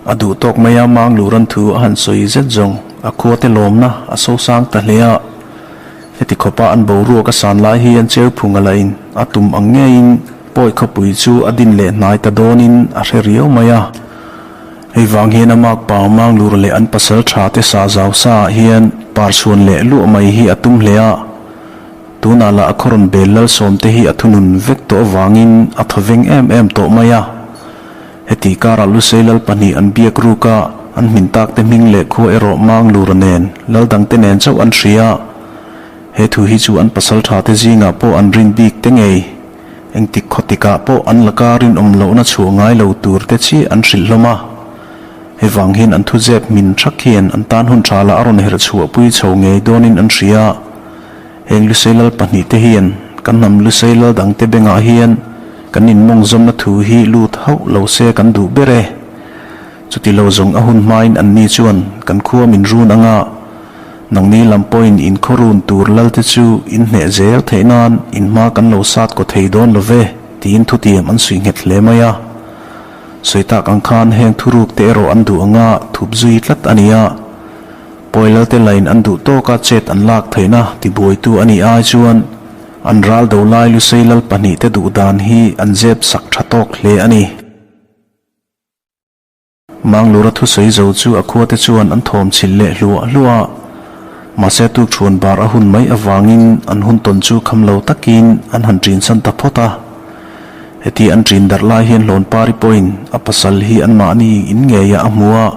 A duh tawk mai a, Mangluran thu a han sawi zet zawng a khuate lawmna a sosang ta hle a. Heti khawpa an boruak a san lai hian Cheuphunga lahin a tum ang ngeiin Pawi khawpui chu a din leh hnai ta dawnin a hre riau mai a. Hei vang hian a makpa Manglur leh an pasal tha te sa zau sa ah hian parchhuan leh luah mai hi a tum hle a. Tunah lah a khaw rawn bel Lalsawm te hi a thunun vek tawh avangin a thawveng em em tawh mai a. Heti karah Lusei lal pahnih an biak ruk a, an hmin tak te hming leh khua erawh Manglura nen, lal dangte nen chauh an hria. He thu hi chu an pasal tha te zingah pawh an rin bik te ngei. Engtik khaw tikah pawh an laka rinawm lohna chhuah ngai lo tur te chiah an hrilh hlawm a. Hei vang hian an thuzep hmin thak hian an tan hun tha lah a rawn herh chhuahpui chho ngei dawnin an hria. Heng Lusei lal pahnihte hian kan hnam Lusei lal dangte bengah hian kan inmawngzawmna thu hi lut hauh lo se kan duh ber e. Chuti lo zawng a hun hmain anni chuan kan khua min run anga nangni lam pawhin inkhaw run tur lalte chu in hneh zel theih nan in hma kan lo sat kaw thei dawn lo ve tiin thutiam an suih nghet hle mai a. Sawi tak ang khan heng thurukte erawh an duh anga thup zui tlat a ni a. Pawilalte lain an duh tawka chet an lak theihna tibuaitu a nih ai chuan an ral do lai Lusei lal pahnihte duh dan hi an zep sak tha tawk hle a ni. Manglura thusawi zo chu a khuate chuan an thawm chhilh leh hluah hluah a, mahse tukṭhuan bar a hun mai avangin an hun tawn chu kham lo takin an han ṭin san ta phawt a. Heti an ṭin darh lai hian Hlawnpari pawhin a pasal hi anmahni in ngeiah a hmu a.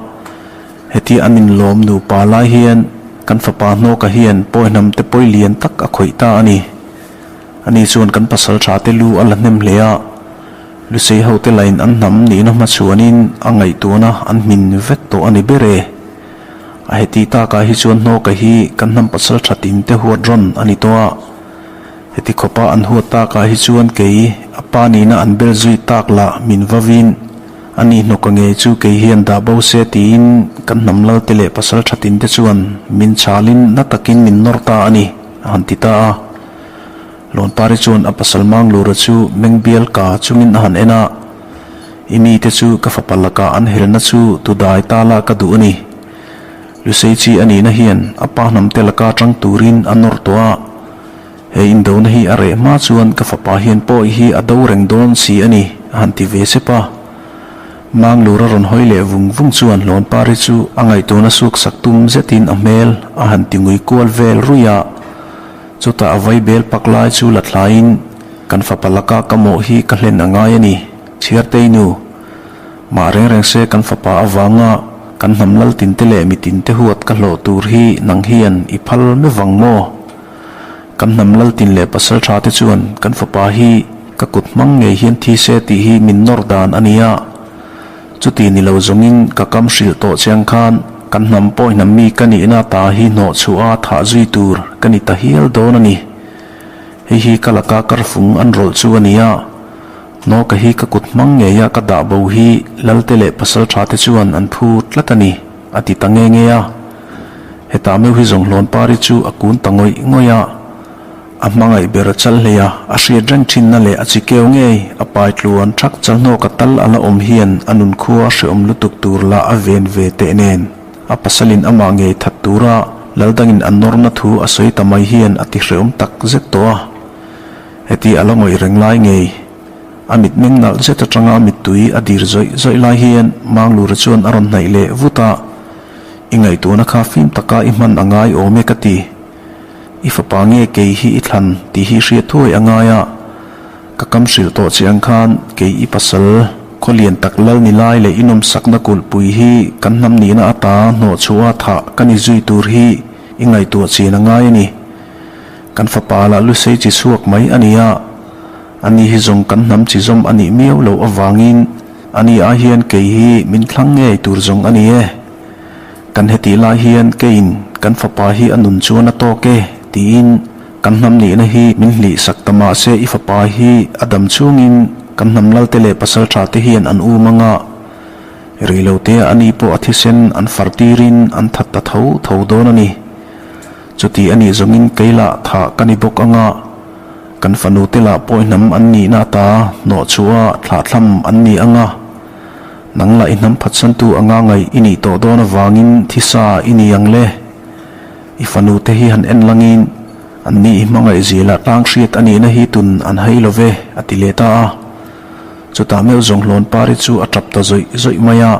Heti an inlawm nupa lai hian kan fapa hnawka hian pawihnam te pawi lian tak a khawih ta a ni. Ani chuan kan pasal tha te lu a la hnem hle a, Lusei ho te lain an hnam nihna hmachhuanin a ngaihtuahna an hmin vek tawh a ni ber e. A heti takah hi chuan hnawka hi kan hnam pasal tha tin te huat rawn a ni tawh a. Heti khawpa an huat takah hi chuan kei a pa nihna an bel zui tak lah min vavin A ni hnawka ngei chu kei hian dah bo se tiin kan hnam lalte leh pasal thatin te chuan min chhalin na takin min nawr ta a ni, a han ti ta a. Lawnpari chuan a pasal Manglura chu meng bial ka chungin a han en a, I mite chu ka fapa lakah an helna chu tu dai ta la ka duh a ni. Lusei chi a nihna hian a pa hnamte laka tang turin a nawr tawh a. He indona hi a reh hma chuan ka fapa hian pawi hi a do reng dawn si a ni, a han ti ve sep a. Manglur a rawn hawi leh vung vung chuan Hlawnpari chu a ngaihtuahna suk sak tum zetin a hmel a han ti ngui kual vel ruih a. Chutah a vai bel pak lai chu la thlaiin, Kan fapa laka ka mawh hi ka hlen a ngai a ni, Chhiartei nu. Mah reng reng se kan fapa avanga kan hnam lal tinte leh mitin te huat ka hlawh tur hi nang hian i phal mevang maw? Kan hnam laltin leh pasal tha te chuan kan fapa hi ka kut hmang ngei hian thi se tih hi min nawr dan a nia. Chuti ni lo zawngin ka kam hrilh tawh chiang khan kan hnam pawi hnam mi ka nihna ta hi hnawh chhuah a thah zui tur ka ni ta hial dawn a ni. Hei hi ka laka karfung an rawlh chu a nia. Nawka hi ka kut hmang ngeia ka dah bo hi lalte leh pasal tha te chuan an phu tlat a ni, a ti ta nge nge a. Hetah meuh hi zawng Hlawnpari chu a kun ta ngawih ngawih a, a hmangaih ber a chal hlei a, a hriat reng thinna leh a chi keu ngei a pai tluan thak chal hnawk a tal a la awm hian a nunkhua hreawm lutuk tur lah a ven ve teh nen a pasalin amah ngei that tura Laldangin a nawrna thu a sawi ta mai hian a ti hreawm tak zet tawh a. Heti a la ngawih reng lai ngei. A mitmeng nalh zet atanga mittui a dir zawih zawih lai hian Manglura chuan a rawn hnaih leh vut a. I ngaihtuahna kha fim taka i hman a ngai awm e ka ti. I fapa nge kei hi i thlan tih hi hriat thuai a ngai a. Ka kam hrilh tawh che ang khan kei i pasal khaw lian tak lal ni lai leh i nawmsakna kulhpui hi kan hnam nihna ata hnawh chhuah a thah ka ni zui tur hi i ngaihtuah chian a ngai a ni. Kan fapa lah lusei chi chhuak mai a ni a. Ani hi zawng kan hnam chi zawm a nih miau loh avangin ani ai hian kei hi min thlang ngei tur zawng a ni e. Kan hetih lai hian keiin kan fapa hi a nun chuan a tawk e tiin kan hnam nihna hi min hlih sak ta mahse i fapa hi a dam chungin kan hnam lalte leh pasal tha te hian an um anga reilote ani pawh a thisen an far tirin an that ta tho tho dawn a ni. Chuti a nih zawngin kei lah thah ka ni bawk anga kan fanu te lah pawi hnam an nihna ata hnawh chhuah a thlahthlam an ni anga. Nang lah i hnam phatsantu anga ngaih i nih tawh dawn avangin thisa i ni ang le. I fanu te hi han en langin an ni i hmangaih zia lah tlang hriat a nihna hi tun an hai lo ve, a ti leh ta a. Chutah meuh zawng hlawn pari chu a tap ta zawih zawih mai a.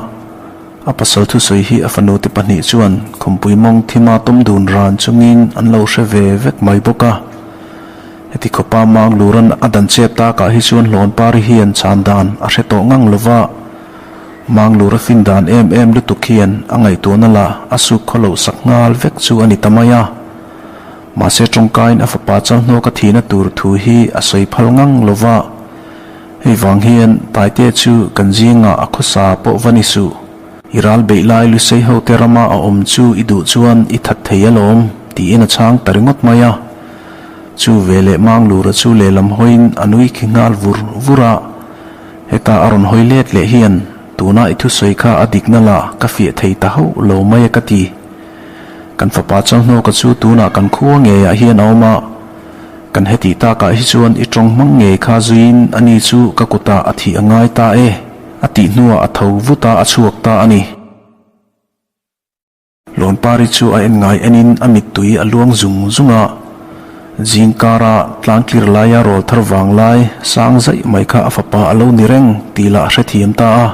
A pasal thusawi hi a fanute pahnih chuan khumpui mawng thima tawm dun ran chungin an lo hre ve vek mai bawk a. Heti khawpa Mangluran a dan chep takah hi chuan Hlawnpari hian chhan dan a hre tawh ngang lo va, Manglur a fin dan em em lutuk hian a ngaihtuahna lah a suk khaw loh sak nghal vek chu a ni ta mai a. Mahse tawngkain a fapa Chalhnawka thihna tur thu hi a sawi phal ngang lo va. Hei vang hian Taitea chu kan zingah a khawsa pawh va ni suh. I ral beih lai Lusei hote rama a awm chu i duh chuan i that thei alawm, tiin a chhang ta ringawt mai a. Chu veleh Manglura chu lehlam hawiin a nui khi nghal vur vur a. Heta a rawn hawi let leh hian, Tuna i thusawi kha a dikna lah ka fiah thei ta hauh lo mai a ka ti. Kan fapa Chalhnawka chu tunah kan khua ngeiah hian a awm a. Kan hetih takah hi chuan i tawng hmang ngei kha zuiin ani chu ka kutah a thih a ngai ta e, a tih hnuah a tho vut a, a chhuak ta a ni. Lawnpari chu a en ngai enin a mittui a luang zung zung a, zing kara tlangtlir laia rawl thar vang lai sang zaih mai kha a fapa a lo ni reng tih lah a hrethiam ta a.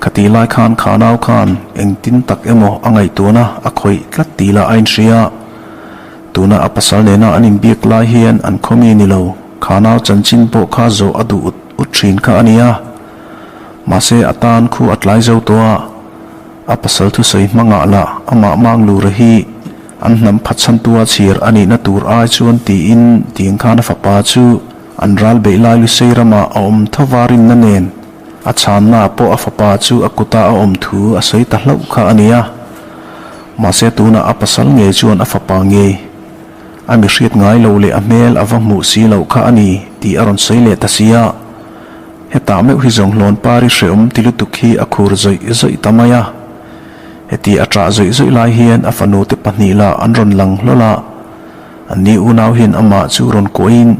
Khati lai khan kha nau khan engtin tak emaw a ngaihtuahna a khawih tlat tih lah a inhria. Tuna a pasal nena an inbiak lai hian an khawmi ni lo, kha nau chanchin pawh kha zawh a duh ut ut thin kha a nia. Mahse a tan khu a tlai zo tawh a, a pasal thusawi hmangah lah amah Manglura hi an hnam phatchhantua chhir a nihna tur ai chuan tiin tiang khan a fapa chu an ral beih lai Lusei ramah a awm tho va rinna nen a chhanna pawh a fapa chu a kuta a awm thu a sawi ta hlauh kha a nia. Mahse tunah a pasal ngei chuan a fapa ngei a mi hriat ngai lo leh a hmel a va hmuh si loh kha a ni tih a rawn sawi leh ta si a. Hetah meuh hi zawng hlawn pari hreawm ti lutuk hi a khur zawih zawih ta mai a. Heti a ṭah zawih zawih lai hian a fanute pahnih lah an rawn lang hlawl a. Anni unau hian amah chu rawn kuahin,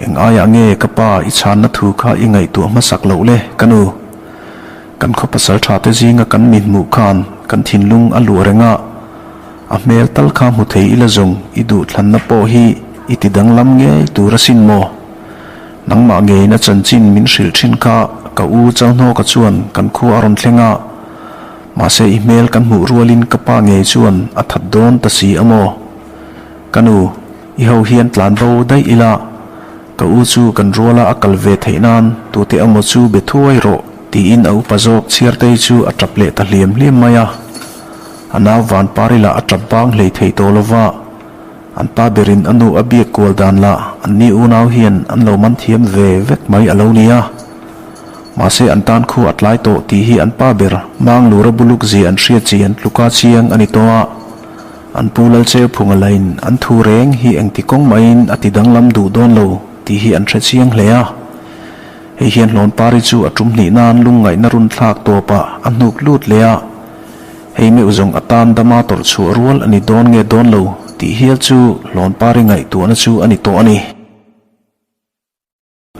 Eng aiah nge ka pa i chhanna thu kha i ngaihtuah hmasak loh le, ka nu? Kan khaw pasal tha te zinga kan mi hmuh khan kan thinlung a luah reng a, a hmel tal kha hmu thei ila zawng i duhthlanna pawh hi i ti danglam ngei tur asin maw? Nangmah ngeiin a chanchin min hrilh thin kha ka u Chalhnawka chuan kan khua a rawn thleng a, mahse i hmel kan hmuh rualin ka pa ngei chuan a that dawn ta si a maw? Ka nu, i ho hian tlan bo daih ila. Ka u chu kan ruala a kal ve theih nan tute emaw chu be thuai rawh tiin a upa zawk Chhiartei chu a tap leh ta hliam hliam mai a. A nau Vanpari lah a tap bang hlei thei tawh lo va, an pa berin a nu a biak kual dan lah an ni unau hian an lo man thiam ve vek mai a lo ni a. Mahse an tan khu a tlai tawh tih hi an pa ber Manglura buluk zia an hriat chi an tluka chiang a ni tawh a. An pu Lalcheu phunga lain an thu reng hi engti kawng maiin a ti danglam duh dawn lo tih hi an hre chiang hle a. Hei hian Hlawnpari chu a tum hnih nan lungngaihna run thlak tawpah a hnuk lut leh a. Hei meuh zawng a tan dama tawrh chhuah rual a ni dawn nge dawn lo tih hial chu Hlawnpari ngaihtuahna chu a ni tawh a ni.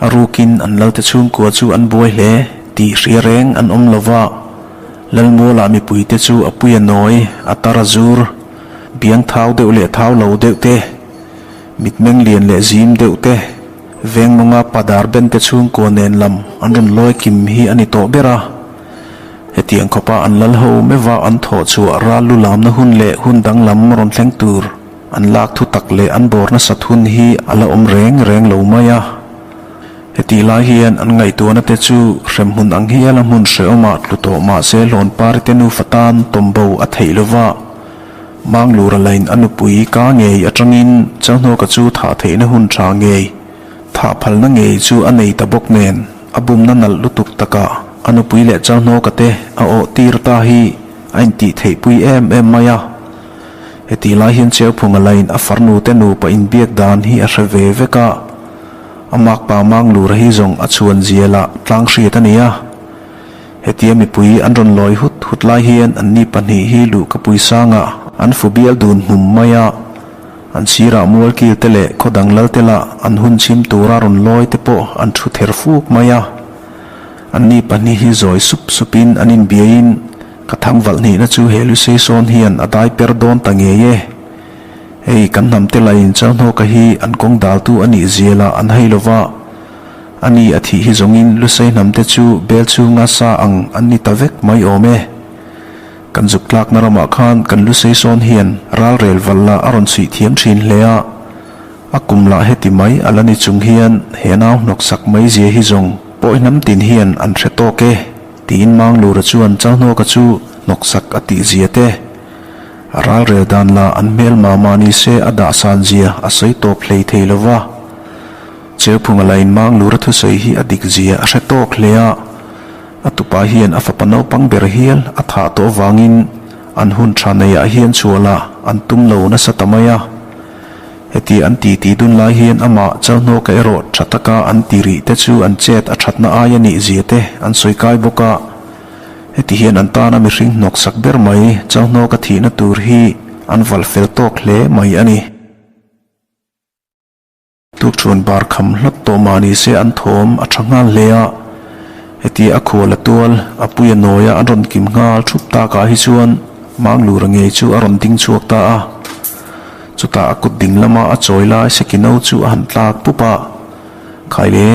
A rukin an lalte chhungkua chu an buai hle tih hria reng an awm lo va, Lalmualah mipuite chu a pui a nawi, a tar a zur, biang thau deuh leh thau lo deuh te, mitmeng lian leh zim deuh te, veng mawnga padar bente chhungkua nen lam an rawn lawi kim hi a ni tawh ber a. Hetiang khawpa an lal ho meuha an thawh chhuah ral lu lamna hun leh hun danglam rawn thleng tur, An lak thu tak leh an bawr nasat hun hi a la awm reng reng lo mai a. Hetih lai hian an ngaihtuahna te chu hremhmun ang hial a hmun hrehawmah tlu tawh mah se Hlawnpari te nufa tan tawmbo a theih lo va. Manglura lain a nupui ka ngei atangin Chalhnawka chu thah theihna hun tha ngei, thah phalna ngei chu a nei ta bawk nen a bumna nalh lutuk takah a nupui leh Chalhnawka te a awh tir ta hi a intih theihpui em em mai a. Hetih lai hian Cheuphunga lain a farnu te nupa inbiak dan hi a hre ve vek a, a makpa Manglura hi zawng a chhuan zia lah tlang hriat a ni a. Hetia mipui an rawn lawi hut hut lai hian anni pahnih hi luhkapui sangah an fu bial dun hmum mai a, an sirah mualkil te leh khaw dang lal te lah an hun chhim tura rawn lawi te pawh an thu ther fuk mai a. Anni pahnih hi zawi sup supin an inbiaiin ka thangvalh hnihna chu he Lusei sawn hian a dai per dawn ta ngei e. Hei kan hnam te lain Chalhnawka hi an kawng daltu a nih zia lah an hai lo va, ani a thih hi zawngin Lusei hnam te chu bel chhunga sa ang an ni ta vek mai awm e. Kan zuk tlakna ramah khan kan Lusei sawn hian ralrel val lah a rawn chhuih thiam thin hle a, A kum lah heti mai a la ni chung hian he nau hnawksak mai zia hi zawng pawi hnam tin hian an hre tawk e, tiin Manglura chuan Chalhnawka chu hnawksak a tih zia te, a ralrel dan lah an hmel mah mah ni se a dah san zia a sawi tawp hlei thei lo va. Cheuphunga lain Manglura thusawi hi a dik zia a hre tawk hle a, a tupa hian a fapa naupang ber hial a thah tawh avangin an hun tha neiah hian chhuahlah an tum lo nasa ta mai a. Heti an titi dun lai hian amah Chalhnawka erawh tha taka an ti rih te chu an chet a thatna ai a nih zia te an sawi kai bawk a. Heti hian an tana mihring hnawksak ber mai Chalhnawka thihna tur hi an valh fel tawk hle mai a ni. Tukṭhuan bar kham hlawt tawh mah ni se an thawm a ṭha nghal hle a. Heti a khual a tual, a pui a nawia an rawn kim nghal ṭhup takah hi chuan Manglura ngei chu a rawn ding chhuak ta a. Chutah a kut ding lama a chawi lai Sekino chu a han tlak pup a. Khaile,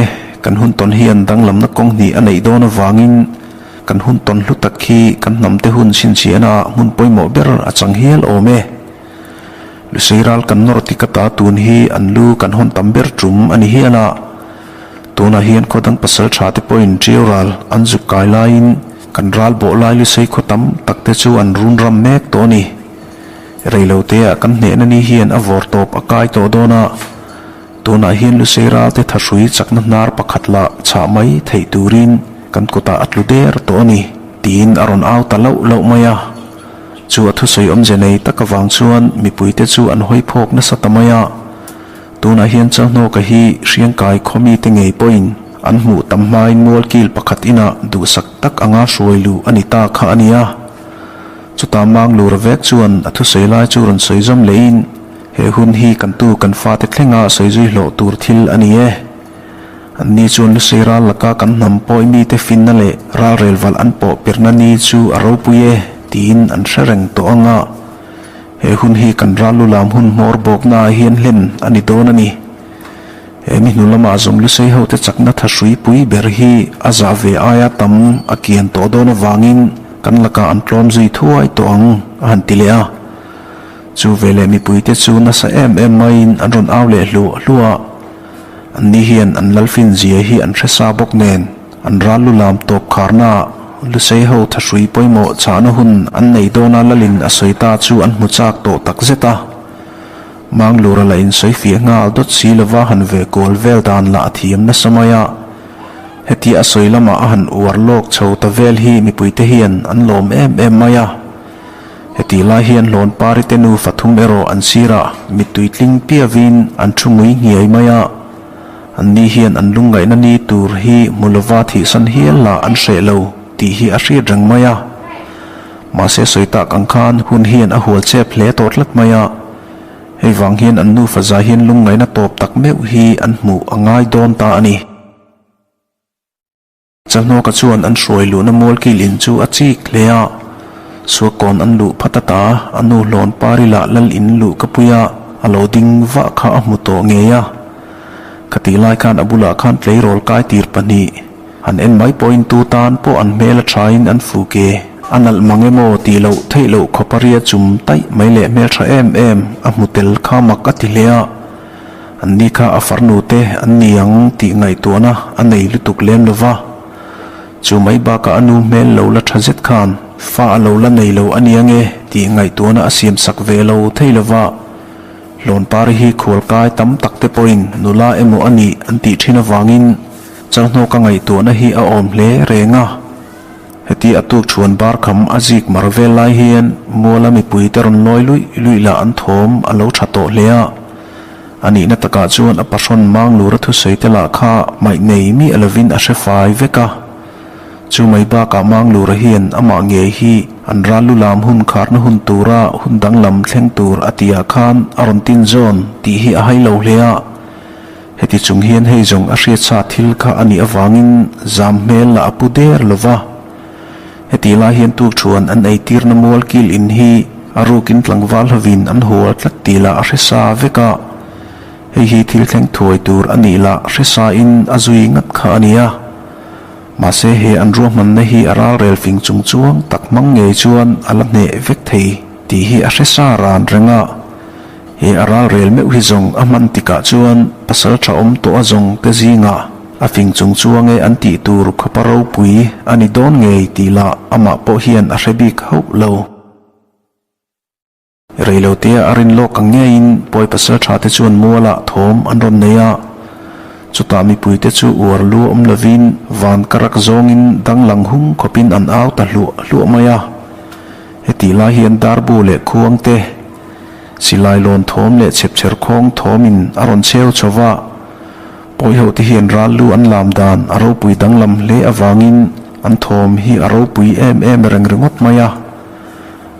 kan hun tawn hian danglamna kawng hnih a neih dawn avangin kan hun tawn hlu tak hi kan hnamte hun chhinchhiahnaah hmun pawimawh ber a chang hial awm e. Lusei ral kan nawr tik ata tun hi an lu kan hawn tam ber tum a ni hial a. Tunah hian khaw dang pasal tha te pawhin ṭiau ral an zuk kai laiin kan ral bawh lai lusei khaw tam tak te chu an run ram mek tawh a ni. Reiloteah kan hnehna ni hian a vawr tawp a kai tawh dawn a. Tunah hian lusei ral te thahrui chakna hnar pakhat lah chhah mai theih turin kan kutah a tlu der tawh a ni, tiin a rawn au ta lauh lauh mai a. Chu a thusawi awmze nei tak avang chuan mipuite chu an hawi phawk nasa ta mai a. Tunah hian Chalhnawka hi Hriangkai khaw mite ngei pawhin an hmuh tam hmain mualkil pakhat inah duhsak tak anga hruai luh a ni ta kha a nia. Chutah Manglura vek chuan a thusawi lai chu rawn sawi zawm lehin, He hun hi kan tu kan fate thlenga sawi zui hlawh tur thil a ni e. Anni chuan Lusei ral laka kan hnam pawi mite finna leh ralrel valh an pawh pirna ni chu a ropui e tiin an hre reng tawh ang a. He hun hi kan ral lu lam hun hmawr bawknaah hian hlen a ni dawn a ni. He mi hnu lamah zawng Lusei hote chakna thahrui pui ber hi a zah ve aia tam a kian tawh dawn avangin kan lakah an tlawm zui thuai tawh ang a han ti leh a. Chu veleh mipuite chu nasa em em maiin an rawn au leh hluah hluah a. Anni hian an lalfin zia hi an hre sa bawk nen, an ral lu lam tawp kharnaah Lusei ho thahrui pawimawh chahna hun an nei dawna lalin a sawi ta chu an hmu chak tawh tak zet a. Manglura la insawi fiah nghal dawt si lova han ve kual vel dan lah a thiam nasa mai a. Hetia a sawi lamah a han uar lawk chho ta vel hi mipuite hian an lawm em em mai a. Hetih lai hian hlawn parite nufa thum erawh an sirah mittui tling piavin an thu ngui nghiai mai a. Anni hian an lungngaihna ni tur hi hmu lova thihsan hial lah an hreh lo tih hi a hriat reng mai a. Mahse sawi tak ang khan hun hian a hual chep hle tawh tlat mai a. Hei vang hian an nufa zai hian lungngaihna tawp tak meuh hi an hmuh a ngai dawn ta a ni. Chalhnawka chuan an hruai luhna mualkil in chu a chik hle a, Suakawn an luh phat ata a nu hlawn pari lah lal in luh ka pui a, a lo ding vah kha a hmu tawh ngei a. Khatih lai khan a bulah khan tleirawl kai tir pahnih han en mai pawhin tu tan pawh an hmel a thain an fu ke a nalh mang emaw tih loh theih loh khawpa ria chum taih mai leh hmeltha em em a hmu tel kha mak a ti hle a. Anni kha a farnu te an ni ang tih ngaihtuahna a nei lutuk lem lo va. Chu mai bakah a nu hmel lo la tha zet khan fa a lo la nei lo a nia nge tih ngaihtuahna a siam sak ve lo thei lo va. Hlawnpari hi khualkai tam tak te pawhin nula emaw a nih an tih thin avangin Chalhnawka ngaihtuahna hi a awm hle reng a. Heti a tuk chhuan bar kham a zik mar vel lai hian muala mipuite rawn lawi luih luih lah an thawm a lo tha tawh hle a. A nihna takah chuan a pahrawn Manglura thusawi te lah kha hmaih nei miah lovin a hre fai vek a. Chu mai bakah Manglura hian amah ngei hi an ral lu lam hun kharna hun tura hun danglam thleng tur a tihah khan a rawn tin zawn tih hi a hai lo hle a. Heti chung hian hei zawng a hriatsa thil kha a nih avangin zam hmel lah a pu der lo va. Heti lai hian tukṭhuan an eitirna mual kil in hi a rukin tlangval hovin an hual tlat tih lah a hre sa vek a. Hei hi thil thleng thuai tur a nih lah hre sain a zui ngat kha a nia. Mahse he an ruahmanna hi a ralrel fing chung chuang tak hmang ngei chuan a la hneh vek thei tih hi a hre sa ran reng a. He a ralrel meuh hi zawng a hman tikah chuan pasal tha awm tawh a zawng te zingah a fing chung chuang e an tih tur khawpa ropui a ni dawn ngei tih lah amah pawh hian a hre bik hauh lo. Reilotea a rin lawk ang ngeiin pawi pasal tha te chuan mualah thawm an rawn nei a, chutah mipuite chu uar lu awm lovin van karak zawngin danglang hung khawpin an au ta hluah hluah mai a. Hetih lai hian darbu leh khuang te, silai lawn thawm leh chhepchher khawng thawmin a rawn cheu chho va. Pawiho te hian ral lu an lam dan a ropui danglam hle avangin an thawm hi a ropui em em reng ringawt mai a.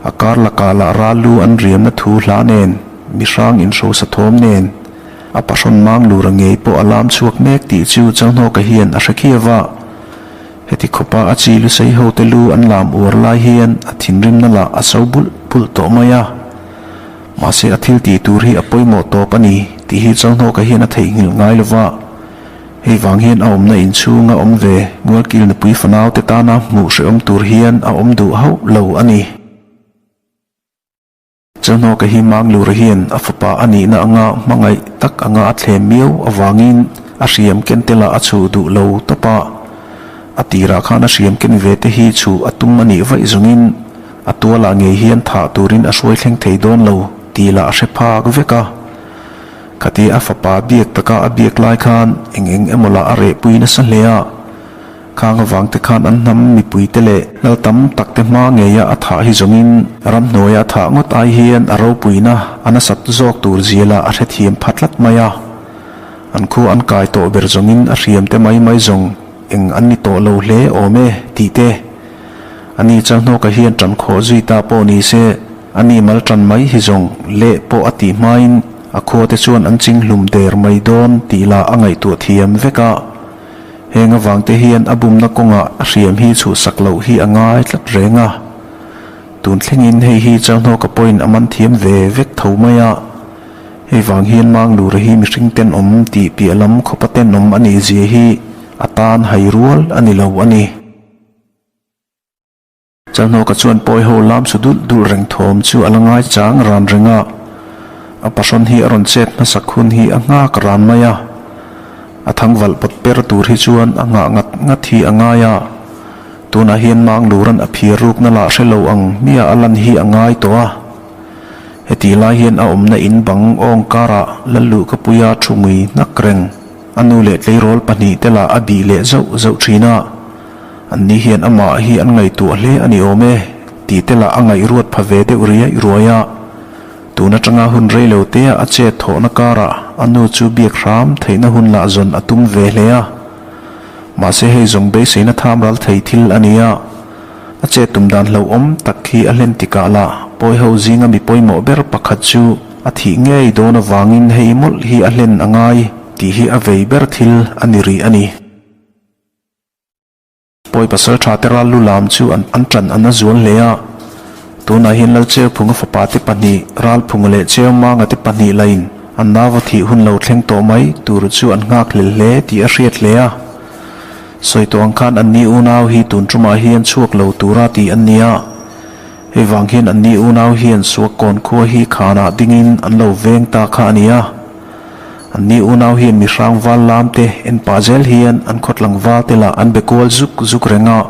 A kar lakah lah ral lu an riamna thu hla nen, mihrang inhrosa thawm nen, a pahrawn mang lura ngei pawh a lam chhuak mek tih chu Chalhnawka hian a hre khiau va. Heti khawpa a chi lusei hote lu an lam uar lai hian a thinrimna lah a so bulh bulh tawh mai a. Mahse a thil tih tur hi a pawimawh tawp a ni tih hi Chalhnawka hian a theihnghilh ngai lo va. Hei vang hian a awmna inchhunga awm ve Mualkil nupui fanaute tana hmuh hrehawm tur hian a awm duh hauh lo a ni. Chalhnawka hi Manglura hian a fapa a nihna anga hmangaih tak anga a thlem miau avangin a hriam ken tel ah a chhuh duh lo tawp a. A tirah khan a hriam ken ve te hi chhuh a tum a nih vaih zawngin a tualah ngei hian thah turin a hruai thleng thei dawn lo tih lah a hre phak vek a. Khati a fapa biak taka a biak lai khan eng eng emaw lah a rehpui nasa hle a. Khang avang te khan an hnam mipui te leh lal tam tak te hma ngeia a thah hi zawngin ramhnuaia a thah ngawt ai hian a ropuina a nasat zawk tur zialah a hrethiam pha tlat mai a. An khu an kai tawh ber zawngin a hriam te mai mai zawng eng an ni tawh lo hle awm e tih te. Ani Chalhnawka hian tan khawh zui ta pawh ni se ani mal tan mai hi zawng leh pawh a tih hmain a khua te chuan an ching hlum der mai dawn tih lah a ngaihtuah thiam vek a. Heng avangte hian a bumna kawngah a hriam hi chhuhsak loh hi a ngai tlat reng a. Tun thlengin hei hi Chalhnawka pawhin a man thiam ve vek tho mai a. Hei vang hian Manglura hi mihring tenawm tih piah lam khawpa tenawm a nih zia hi a tan hai rual a ni lo a ni. Chalhnawka chuan pawi ho lam su dulh dulh reng thawm chu a la ngai chang ran reng a. A pahrawn hi a rawn chet hmasak hun hi a nghak ran mai a. A thangvalh pawt per tur hi chuan a nghah ngat ngat hi a ngai a. Tunah hian Mangluran a phiar rukna lah hre lo ang hmiah a lan hi a ngai tawh a. Heti lai hian a awmna in bang awng karah Lalluhkapuia thu ngui hnak reng a nu leh tleirawl pahnihte lah a bih leh zauh zauh thin a. An ni hian amah hi an ngaihtuah hle a ni awm e, tih te lah a ngaihruat pha ve deuh riai ruai a. Tun atanga hun rei lo te a chet thawhna karah a nu chu biak hram theihna hun lah zawn a tum ve hle a. Mahse hei zawng beiseina tham ral thei thil a ni a. A chet tum dan hlauhawm tak hi a hlen tikah lah pawiho zinga mi pawimawh ber pakhat chu a thih ngei dawn avangin hei mawlh hi a hlen a ngai tih hi a vei ber thil a ni rih a ni. Pawi pasal tha te ral lu lam chu an an tan an a zual hle a. Tunah hian Lalcheuphunga fapa te pahnih, Ralphunga leh Cheumanga te pahnih lain an nau a thih hun lo thleng tawh mai tur chu an nghak hlel hle tih a hriat hle a. Sawi tawh ang khan anni unau hi tun tumah hian chhuak lo tura tih an ni a. Hei vang hian anni unau hian Suakkawn khua hi khanah dingin an lo veng ta kha a ni a. Anni unau hian mi hrang val lam te en pah zel hian an khawtlang val te lah an be kual zuk zuk reng a.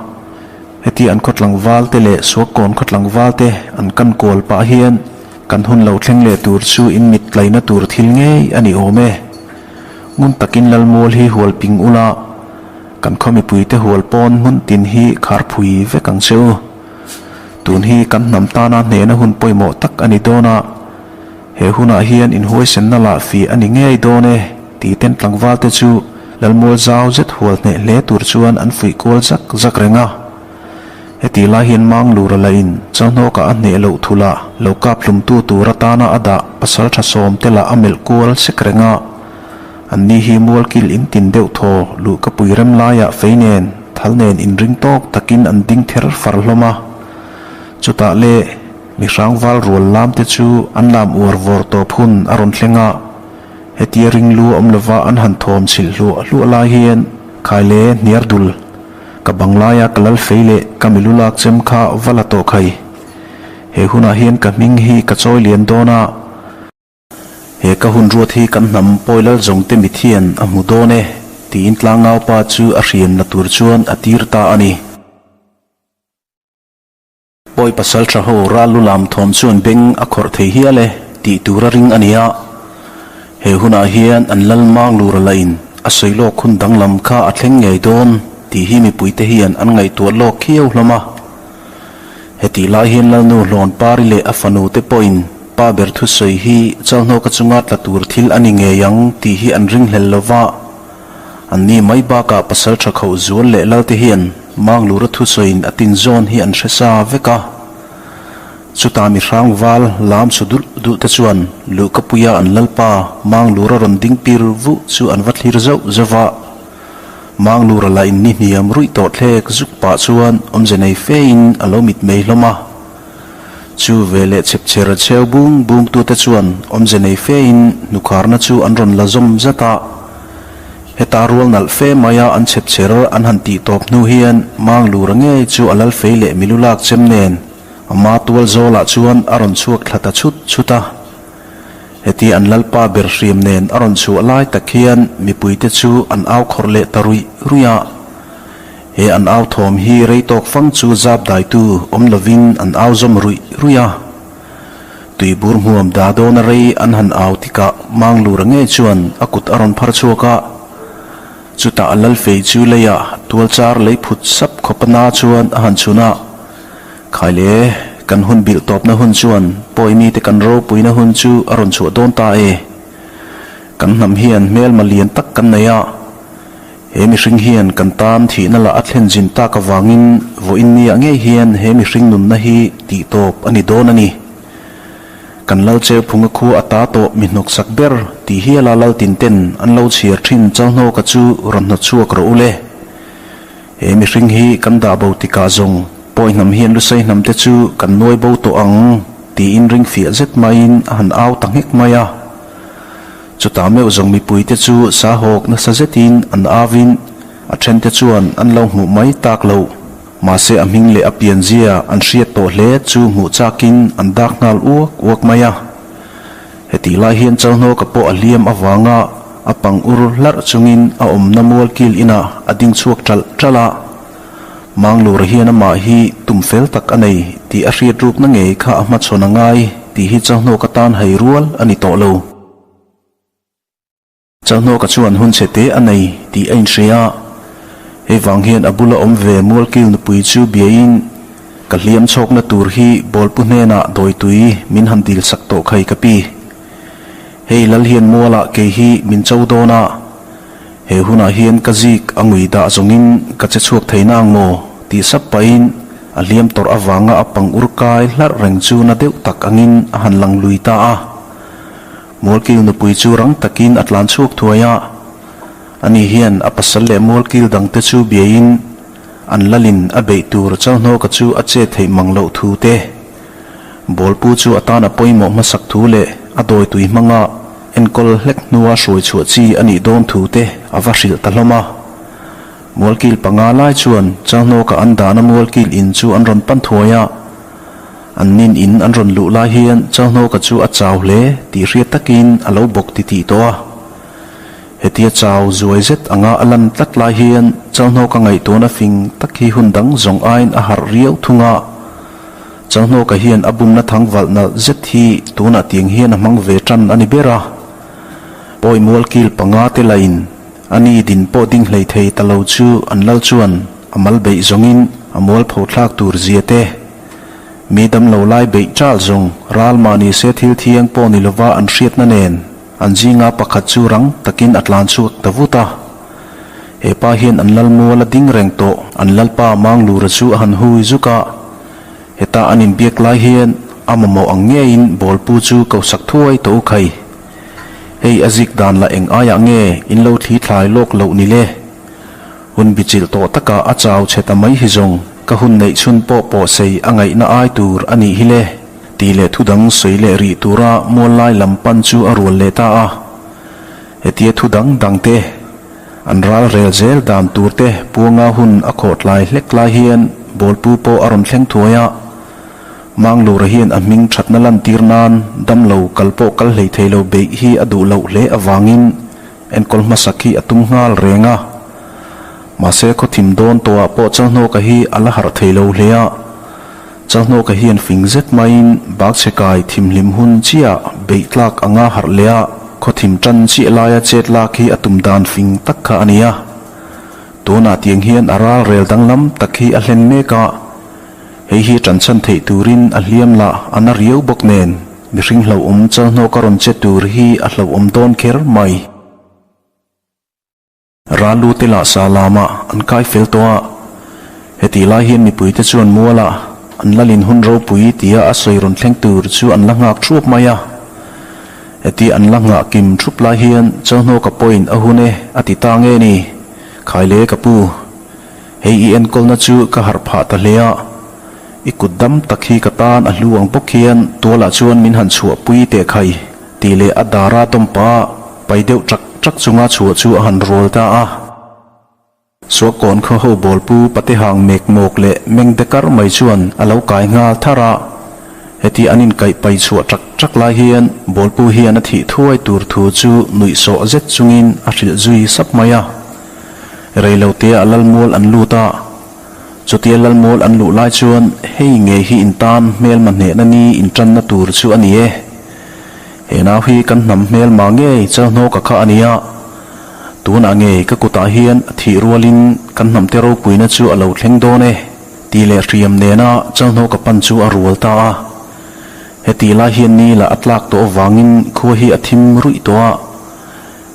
Heti an khawtlang val te leh Suakkawn khawtlang val te an kan kual pah hian kan hun lo thleng leh tur chu in mit tlaina tur thil ngei a ni awm e. Ngun takin Lalmual hi hual ping ula, kan khaw mipui te hual pawn hmun tin hi khar phui vek ang che u. Tun hi kan hnam tana hnehna hun pawimawh tak a ni dawn a. He hunah hian inhuaisenna lah fih a ni ngei dawn e, tih ten tlangval te chu Lalmual zau zet hual hneh hle tur chuan an fuih kual zak zak reng a. Heti lai hian Manglura la in Chauhnawkah a hneh loh thul a, lo kap hlumtu tur atana a dah pasal tha sawm te lah a melh kual sek reng a. Anni hi mualkil in tin deuh thaw luhkapui rem laiah fei nen, thal nen inring tawk takin an ding ther far hlawm a. Chutah le mi hrangval rual lam te chu an lam uar vawr tawp hun a rawn thleng a. Hetia ringlu awm lova an han thawm chhilh hluah hluah lai hian Khaile hniar dul ka bang laia ka lal fei leh ka milu lak chem kha va la tawh khai. He hunah hian ka hming hi ka chawi lian dawn a. He ka hun ruat hi kan hnam pawi lal zawng te mit hian a hmu dawn e tiin tlangaupa chu a hriam la tur chuan a tir ta a ni. Pawi pasal tha ho ral lu lam thawm chuan beng a khawrh thei hial e tih tur a ring a nia. He hunah hian an lal mang lur a la in a sawi lawk hun danglam kha a thleng ngei dawn tih hi mipuite hian an ngaihtuah lawk khiau hlawm a. Hetih lai hian Lalnu Hlawn Pari leh a fanu te pawhin pa ber thusawi hi Chalhnawka chunga tla tur thil a ni ngei ang tih hi an ringhlel lo va. Anni mai bakah pasal tha khauh zual leh Lalte hian Manglura thusawiin a tin zawn hi an hre sa vek a. Chutah mi hrangval lam chhu dulh dulh te chuan luhkapuia an Lalpa Manglura rawn ding pir vuh chu an va thlir zauh zauh va. Manglura lah in ni hniam ruih tawh thlek zuk pah chuan awmze nei fe in a lo mit mei hlawm a. Chu veleh chhepchher cheu bung bung tute chuan awmze nei fe in hnukharna chu an rawn la zawm zat a. Heta rual nalh fe maia an chhepchher an han tih tawp hnu hian Manglura ngei chu a lal fei leh milu lak chem nen a ma tual zawlah chuan a rawn chhuak thla ta chhut chhut a. Heti an Lalpa ber hriam nen a rawn chhuah lai tak hian mipuite chu an au khawrh leh ta ruih ruih a. He an au thawm hi rei tawk fang chu zap daitu awm lovin an au zawm ruih ruih a. Tuibur hmuam da dawna rei an han au tikah Manglura ngei chuan a kut a rawn phar chhuak a. Chutah a Lalfei chu leiah tualchar lei phut sap khawpa na chuan a han chhun a. Khai le, kan hun bilh tawpna hun chuan pawi mite kan ropuina hun chu a rawn chhuah dawn ta e. Kan hnam hian hmelma lian tak kan nei a, he mihring hian kan tan thihna lah a thlen zin tak avangin vawiin niah ngei hian he mihring nunna hi tih tawp a ni dawn a ni. Kan lal Cheuphunga khua a ta tawh mi hnawksak ber tih hiala lal tinten an lo chhiar thin Chalhnawka chu rawn hnawtchhuak rawh u le. He mihring hi kan dah bo tikah zawng pawi hnam hian lusei hnam te chu kan nuai bo tawh ang tiin ring fiah zet maiin a han au ta nghek mai a. Chutah meuh zawng mipui te chu sahawk nasa zetin an auin a then te chuan an lo hmuh mai tak loh. Mahse a hming leh a pianzia an hriat tawh hle chu hmuh chakin an dak nghal uak uak mai a. Hetih lai hian Chalhnawka pawh a hliam avanga a pang ur hlarh chungin a awmna mualkil inah a ding chhuak ṭalh ṭalh a. Manglura hian amah hi tum fel tak a nei tih a hriat rukna ngei kha a hmachhawn a ngai tih hi Chalhnawka tan hai rual a ni tawh lo. Chalhnawka chuan hun chhe te a nei tih a inhria a, hei vang hian a bula awm ve Mualkil nupui chu biain, Ka hliam chhawkna tur hi Bawlpu hnenah dawitui min han dil sak tawh khai ka pi. Hei lal hian mualah kei hi min cho dawn a, he hunah hian ka zik a ngui dah zawngin ka che chhuak thei na ang maw? tih sap pahin a hliam tawrh avanga a pang ur kai hlarh reng chu na deuh tak angin a han lang lui ta a. Mualkil nupui chu rang takin a tlan chhuak thuai a, ani hian a pasal leh mualkil dangte chu biain an lalin a beih tur Chalhnawka chu a chet theih mang loh thu te, Bawlpu chu a tan a pawimawh hmasak thu leh a dawitui hmanga enkawl hlek hnua hruai chhuah chi a nih dawn thu te a va hrilh ta hlawm a. Mualkil panga lai chuan Chalhnawka an dahna mualkil in chu an rawn pan thuai a. An nin in an rawn luh lai hian Chalhnawka chu a chau hle tih hriat takin a lo bawk titih tawh a. Hetia chau zuai zet anga a lan tlat lai hian Chalhnawka ngaihtuahna fing tak hi hun dang zawng aiin a harh riau thung a. Chalhnawka hian a bumna thang valh nalh zet hi tunah tiang hian a hmang ve tan a ni ber a. Pawi mualkil panga te lain a ni din pawh ding hlei thei ta lo chu an lal chuan a mal beih zawngin a mualpho thlak tur zia te Mi damlo lai beih chal zawng ral mahni se thil thiang pawh ni lova an hriatna nen an zinga pakhat chu rang takin a tlan chhuak ta vut a. He pa hian an lal mual a ding reng tawh an lalpa Manglura chu a han hui zuk a. Heta an inbiak lai hian a mamawh ang ngeiin bawlpu chu ko sak thuai tawh u khai. Hei a zik dan lah eng aiah nge in lo thli thlai lawk loh ni le? Hun bichilh tawh takah a chau chhe ta mai hi zawng ka hun neih chhun pawh pawh sei a ngaihna ai tur a nih hi le tih leh thudang sawi leh rih tura mual lai lam pan chu a rual leh ta a. Hetia thu dang dang te an ral rel zel dan tur te puanga hun a khawh tlai hlek lai hian bawlpu pawh a rawn thleng thuai a. Manglura hian a hming thatna lantir nan damlo kal pawh kal hlei thei lo beih hi a duh loh hle avangin enkawl hmasak hi a tum nghal reng a. Mahse khaw thim dawn tawhah pawh Chalhnawka hi a la harh thei lo hle a. Chalhnawka hian fing zet maiin bakchhe kai thimhlim hun chiah beih tlak anga harh leh a, khaw thim tan chiah laia chet lak hi a tum dan fing tak kha a ni a. Tunah tiang hian a ral rel danglam tak hi a hlen mek a. Hei hi ṭanchhan theih turin a hliam lah a na riau bawk nen, mihring hlauhawm chalhnawk a rawn che tur hi a hlauhawm dawn kher mai. Ralu te lah sa lamah an kai fel tawh a, hetih lai hian mipuite chuan mualah an lalin hun ropui tia a sawi rawn thleng tur chu an la nghak thuap mai a. Heti an la nghah kim thup lai hian chalhnawka pawhin a hun e a ti ta nge ni? Khaile ka pu. Hei i enkawlna chu ka harh phah ta hle a, i kut dam tak hi ka tan a hlu ang bawk hian tualah chuan min han chhuahpui teh khai tih leh a dara tawmpa pai deuh ṭak ṭak chunga chhuah chu a han rual ta a. Suakawn khaw ho bawlpu Patehang mek mawk leh meng de kar mai chuan a lo kai nghal thar a, heti an inkaih pai chhuah ṭak ṭak lai hian bawlpu hian a thih thuai tur thu chu nuihsawh zet chungin a hrilh zui sap mai a. Reilotea Lalmual an lut a, chutia Lalmual an luh lai chuan hei ngei hi in tan hmelma hnehna ni intanna tur chu a ni e. He nau hi kan hnam hmelma ngei Chalhnawka kha a ni a, tunah ngei ka kutah hian a thih rualin kan hnamte ropuina chu a lo thleng dawn e tih leh hriam nena Chalhnawka pan chu a rual ta a. Hetih lai hian ni lah a tlak tawh avangin khua hi a thim ruih tawh a.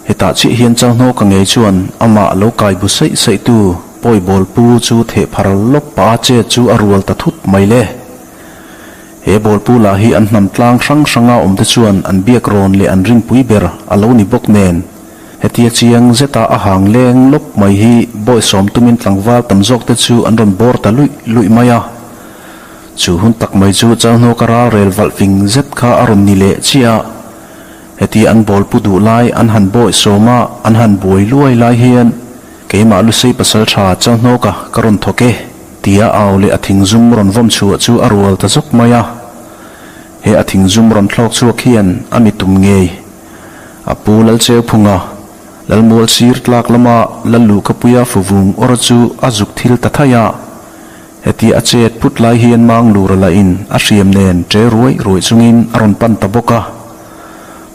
Hetah chiah hian Chalhnawka ngei chuan amah lo kai bu saih saih tu pawi bawl pu chu theh phar lawk pah a chet chu a rual ta thut mai le. He bawl pu lah hi an hnam tlang hrang hranga awm te chuan an biak rawn leh an rinpui ber a lo ni bawk nen hetia chiang zeta a hang leng lawp mai hi bawisawm tumin tlangval tam zawk te chu an rawn bawr ta luih luih mai a. Chu hun tak mai chu Chalhnawka ral rel valh fing zet kha a rawn ni leh chiah a. Heti an bawl pu duh lai an han bawi sawm a, an han buai luai lai hian keimah Lusei pasal tha Chalhnawka ka rawn thawk e, tia au leh a thingzum rawn vawm chhuah chu a rual ta zawk mai a. He a thingzum rawn thlawk chhuak hian a mi tum ngei. A pu Lalcheuphunga, Lalmual sir tlak lama Lalluhkapuia fuvung awr chu a zuk thil ta thaih a. Heti a chet phut lai hian Manglura lahin a hriam nen ṭe ruai ruai chungin a rawn pan ta bawk a.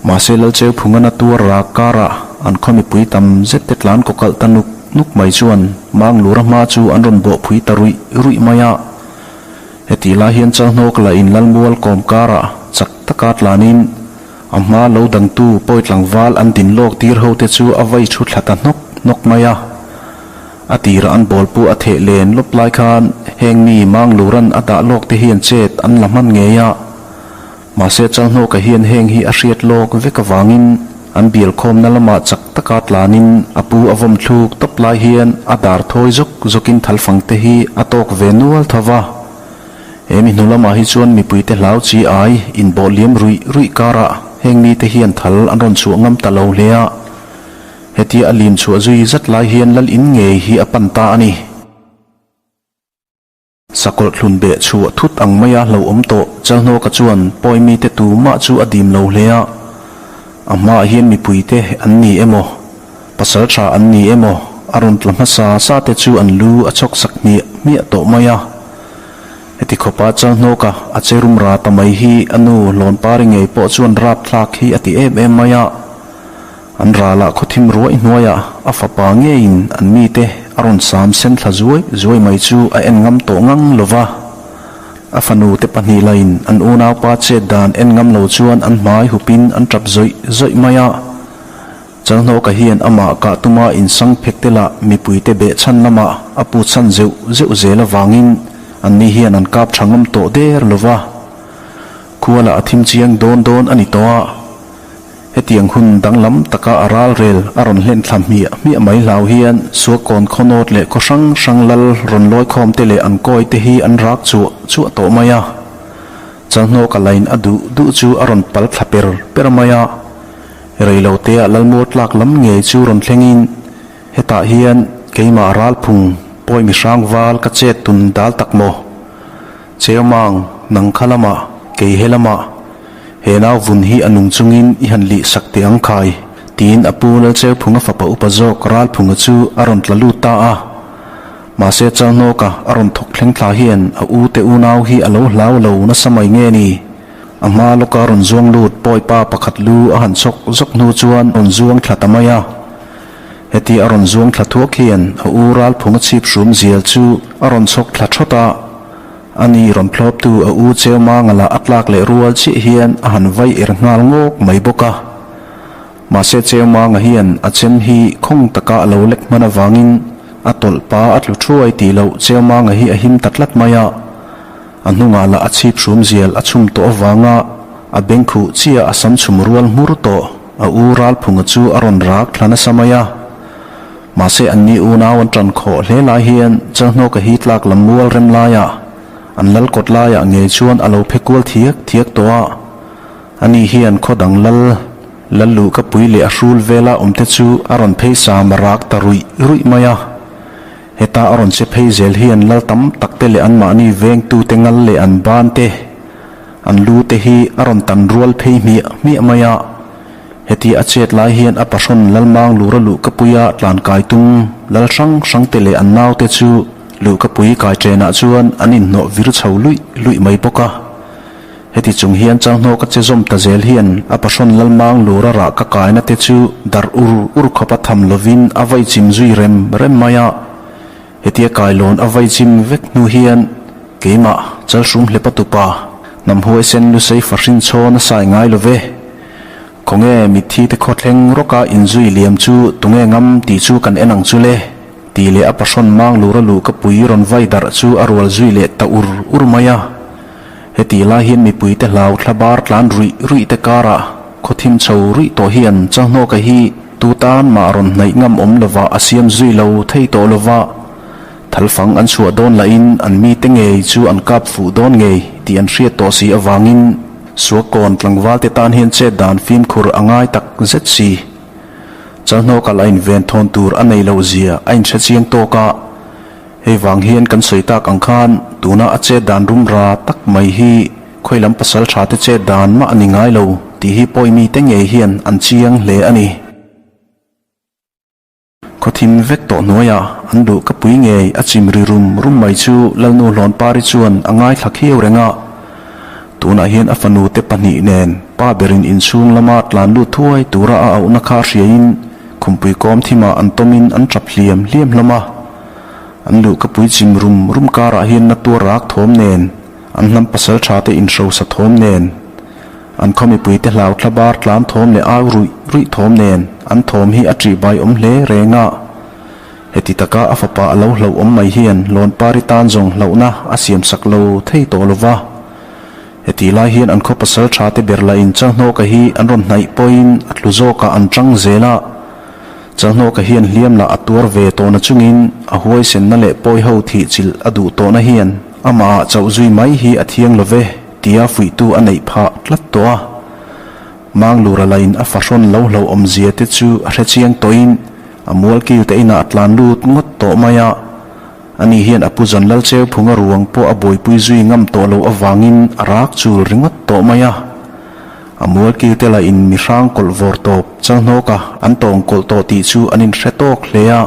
Mahse Lalcheuphungan a tuar rak karah an khaw mipui tam zet te tlan kaw kalh ta nuk nuk mai chuan Manglura hma chu an rawn bawh phui ta ruih ruih mai a. Heti lai hian Chalhnawk lahin Lalmual kawm karah chak taka tlanin a hma lo dangtu pawi tlangval an din lawk tir ho te chu a vai thu thla ta hnawk hnawk mai a. A tirah an bawl pawh a theh len lawp lai khan heng mi Mangluran a dah lawk te hian chet an la hman ngei a. Mahse Chalhnawka hian heng hi a hriat lawk vek avangin an bial khawmna lamah chak taka tlanin a pu a vawm thluk tawp lai hian a dar thawi zawk zawkin thalfang te hi a tawk ve nual tho va. He mi hnu lamah hi chuan mipuite hlau chi ai inbawh liam ruih ruih karah heng mite hian thal an rawn chhuah ngam ta lo hle a. Hetia a lim chhuah zui zat lai hian lal in ngei hi a pan ta a ni. Sakawlh thlun beh chhuah thut ang maia hlauhawm tawh Chalhnawka chuan pawi mite tumah chu a dim lo hle a. A hmaah hian mipuite an ni emaw, pasal tha an ni emaw a rawn tla hmasa sa te chu an lu a chhawk sak hmiah hmiah tawh mai a. Heti khawpa Chalhnawka a che rum ra ta mai hi a nu Hlawnpari ngei pawh chuan rapthlak hi a ti em em mai a. An ralah khawthim ruai hnuaiah a fapa ngeiin an mite a rawn sam sen thla zuai zuai mai chu a en ngam tawh ngang lo va. A fanu te pahnih lain an unaupa chet dan en ngam lo chuan an hmai hupin an tap zawih zawih mai a. Chalhnawka hian amah kah tuma insang phek te lah mipuite behchhan lamah a putsan zeuh zeuh zel avangin anni hian an kap tha ngam tawh der lo va. Khua lah a thim chiang dawn dawn a ni tawh a. Hetiang hun danglam taka a ralrel a rawn hlen thla hmiah hmiah mai hlau hian Suakawn khawnawt leh khaw hrang hrang lal rawn lawikhawm te leh an kawi te hi an rak chuah chuah tawh mai a. Chalhnawka lain a duh duh chu a rawn pal thla per per mai a. Reiloteah Lalmual tlak lam ngei chu rawn thlengin hetah hian keimah ralphung pawi mihrang val ka chet tun dal tak maw? Cheumang, nang kha lamah, kei he lamah, he nau vun hi a nung chungin i han lih sak teh ang khai, tiin a pu Lalcheuphunga fapa upa zawk Ralphunga chu a rawn tla lut ta a. Mahse Chalhnawka a rawn thawk thleng thla hian a u te unau hi a lo hlau lo nasa mai nge ni? A hma lawka rawn zuang lut pawipa pakhat lu a han chawk zawk hnu chuan rawn zuang thla ta mai a. Heti a rawn zuang thla thuak hian a u Ralphunga chhip hrum zial chu a rawn chhawk thla thawt a. Ani rawn thlawptu a u Cheumanga lah a tlak leh rual chiah hian a han vai er nghal ngawk mai bawk a. Mahse Cheumanga hian a chem hi khawng taka a lo lek hman avangin a tawlh pa a tlu thuai tih loh Cheumanga hi a him ta tlat mai a. A hnungah lah a chhip hrum zial a chhum tawh avanga a beng khuh chiah a sam chhum rual hmur tawh a u Ralphunga chu a rawn rak thla nasa mai a. Mahse anni unau an tan khawh hle lai hian Chalhnawka hi tlak lam mual rem laiah an lal kawt laiah ngei chuan a lo phe kual thiak thiak tawh a. Ani hian khaw dang lal lal luh ka pui leh a hrul vela awm te chu a rawn phei sam a rak ta ruih ruih mai a. Heta a rawn che phei zel hian lal tam tak te leh anmahni vengtute ngal leh an ban te, an lu te hi a rawn tan rual phei hmiah hmiah mai a. Heti a chet lai hian a pahrawn Lalmang lura luhkapuia tlankai tum lal hrang hrang te leh an naute chu luhkapui kai chenah chuan an inhnawh vir chho luih luih mai bawk a. Heti chung hian Changhnawka che zawm ta zel hian a pahrawn Lalmang lura rah ka kaina te chu darh ur ur khawp a tham lovin a vai chim zui rem rem mai a. Hetia kailawn a vai chim vek hnu hian keimah Chalhrum hlepa tupa hnam huaisen lusei fahrin chhawn a sai ngai lo ve. Khawnge mitthi te khawthleng rawka inzui liam chu tunge ngam tih chu kan en ang chu le tih leh a pahrawn mang lura luh ka pui rawn vai darh chu a rual zui leh ta ur ur mai a. Hetih lai hian mipuite hlau thla bar tlan ruih ruih te karah khawthim chho ruih tawh hian Chalhnawka hi tu tan mah rawn hnaih ngam awm lova a siam zui lo thei tawh lova, thalfang an chhuah dawn lahin an mite ngei chu an kap fuh dawn ngei tih an hriat tawh si avangin Suakawn tlangval te tan hian chet dan fimkhur a ngai tak zet si. Chalhnawka lah in venthawn tur a nei loh zia a inhre chiang tawk a. Hei vang hian kan sawi tak ang khan tuna a chet dan rum ra tak mai hi khawi lam pasal tha te chet dan mah a ni ngai lo tih hi pawi mite ngei hian an chiang hle a ni. Khawthim vek tawh hnuaiah an duh ka pui ngei a chim ri rum rum mai chu Lalnu Hlawnpari chuan a ngaithla khiau reng a. Tunah hian a fanu te pahnih nen pa berin inchhung lama tlan lut thuai tura a auhna kha hriain khumpui kawm thimah an tawmin an tap hliam hliam hlawm a. An luhka pui chim rum rum karah hian na tuar rak thawm nen, an hnam pasal tha te inhrosa thawm nen, an khaw mipui te hlau thla bar tlan thawm leh au ruih ruih thawm nen an thawm hi a ṭihbai awm hle reng a. Heti taka a fapa a lo hlauh awm mai hian Lawnpari tan zawng hlauhna a siam sak lo thei tawh lo va. Heti lai hian an khaw pasal tha te ber lah in Chalhnawka hi an rawn hnaih pawhin a tlu zawkah an ṭang zel a. Chalhnawka hian hliam lah a tuar ve tawhna chungin a huaisenna leh pawi ho thih chilh a duh tawhna hian amah ah chauh zui mai hi a thiang lo ve tia fuihtu a neih phah tlat tawh a. Manglura lah in a fahrawn lo hlauh awmzia te chu a hre chiang tawhin a mualkil te inah a tlan lut ngawt tawh mai a. Ani hian a pu Zan Lalcheuphunga ruang pawh a buaipui zui ngam tawh loh avangin a rak chul ringawt tawh mai a. A mualkil te lah in mi hrang kawlh vawr tawp Chalhnawka an tawng kawlh tawh tih chu an inhre tawk hle a.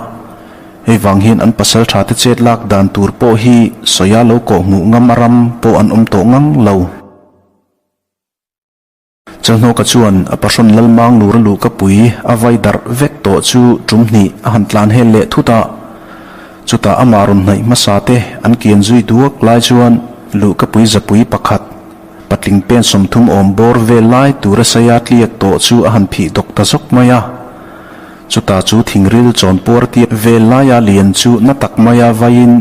Hei vang hian an pasal tha te chet lak dan tur pawh hi sawia lo kawh hmuh ngam a ram pawh an awm tawh ngang lo. Chalhnawka chuan a pahrawn Lalmang lura luhka pui a vai darh vek tawh chu tum hnih a han tlan hel leh thut a. Chutah amah rawn hnaih hmasa te an kian zui duak lai chuan luhka pui zapui pakhat patling pen 30 awm bawr vel lai tura saia tliak tawh chu a han phih dawk ta zawk mai a. Chutah chu thingril chawnpuar tiat vel laia lian chu na tak maia vaiin,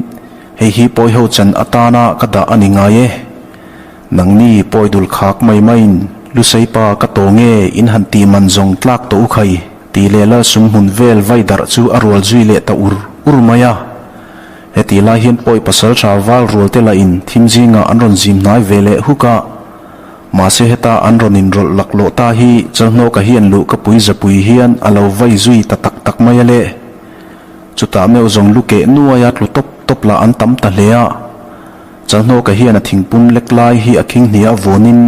Hei hi pawiho chan atana ka dah a ni ngai e. Nangni pawi dul khak mai maiin Lusei pa ka tawng e, in han tih man zawng tlak tawh u khai, tih leh lal sumhmun vel vai darh chu a rual zui leh ta ur ur mai a. Hetih lai hian pawi pasaltha val rual te lah in thim zingah an rawn zim hnai ve leh huk a. Mahse heta an rawn inrawlh laklawh ta hi Chalhnawka hian luh ka pui zapui hian a lo vai zui ta tak tak mai a le. Chutah meuh zawng lu keh nuaia tlu tawp tawp lah an tam ta hle a. Chalhnawka hian a thingpum lek lai hi a khing hniah vuanin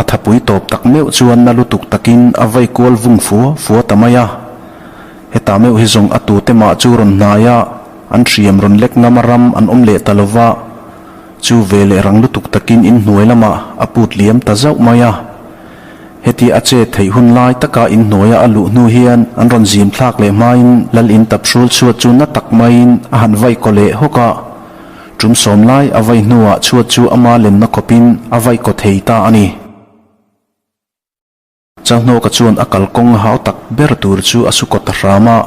a thapui tawp tak meuh chuan na lutuk takin a vai kual vung fua fua ta mai a. Hetah meuh hi zawng a tute mah chu rawn hnai a, an hriam rawn lek ngam a ram an awm leh ta lo va, chu ve leh rang lutuk takin inhnuai lamah a put liam ta zauh mai a. Heti a chet theih hun lai taka inhnuaia a luh hnu hian an rawn zim thlak leh hmain lal in tap hrul chhuat chu na tak maiin a han vaih kaw leh hawk a. Tum sawm lai a vaih hnuah chhuat chu ama lenna khawpin a vaih kaw thei ta a ni. Chalhnawka chuan a kalkawng hau tak ber tur chu a su kaw ta hram a.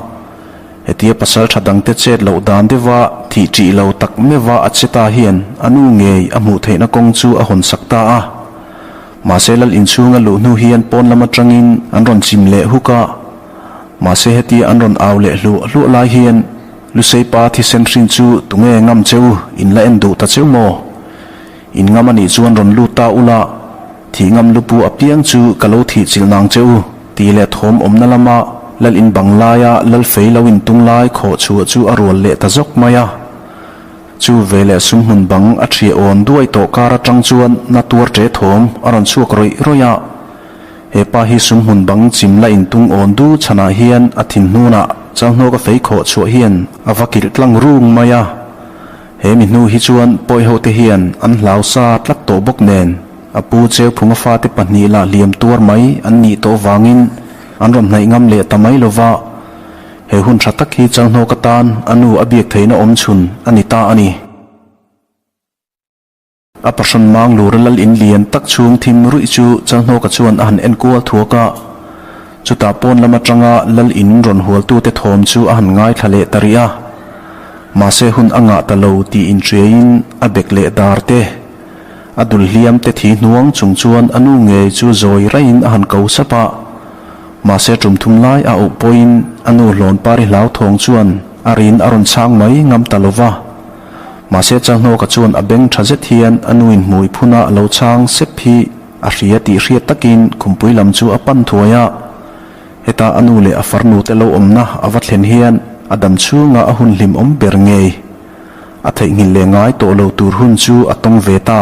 Hetia pasal tha dangte chet loh dan deuha thih ṭih lo tak meuha a che ta hian a nu ngei a hmuh theihna kawng chu a hawn sak ta a. Mahse lal inchhunga luh hnu hian pawn lam atangin an rawn chim leh huk a. Mahse hetia an rawn au leh hluah hluah lai hian Lusei pa thisen hrin chu tunge ngam cheu in la en duh ta cheu maw? In ngam anih chuan rawn lut ta ula, thih ngam lupu apiang chu ka lo thih chilh nang che u, tih leh thawm awmna lama lal in bang laia lal fei lo in tung lai khawh chhuah chu a rual leh ta zawk mai a. Chu veleh sumhmun bang a ṭhia awn duai tawh kar aṭang chuan na tuar ṭe thawm a rawn chhuak rawih rawih a. He pa hi sumhmun bang chim la in tung awn du chhanah hian a thin hnunah chalhnawk a fei khawh chhuah hian a va kilh tlang rung mai a. He mi hnu hi chuan pawi ho te hian an hlau sa tlat tawh bawk nen a pu Cheuphunga fate pahnih lah hliam tuar mai an nih tawh vangin an rawn hnaih ngam leh ta mai lova. He hun tha tak hi Chalhnawk atan a nu a biak theihna awm chhun a ni ta a ni. A pahrawn mang lura lal in lian tak chhung thim ruih chu Chalhnawka chuan a han en kual thuak a. Chutah pawn lam atanga lal in rawn hualtute thawm chu a han ngaithla leh ta rih a. Mahse hun a ngah ta lo tih inhriaiin a bek leh dar te, a dul hliam te thi hnuang chung chuan a nu ngei chu zawi raiin a han ko sap a. Mahse tum thum lai a auh pawhin a nu hlawn pari hlauthawng chuan a rin a rawn chhang mai ngam ta lo va. Mahse Chalhnawka chuan a beng tha zet hian a nuin hmui phuna a lo chhang sep hi a hria tih hriat takin khumpui lam chu a pan thuai a. Heta a nu leh a farnu te lo awmna a va thlen hian a dam chhunga a hun hlimawm ber ngei a theihnghilh leh ngai tawh lo tur hun chu a tawng ve ta.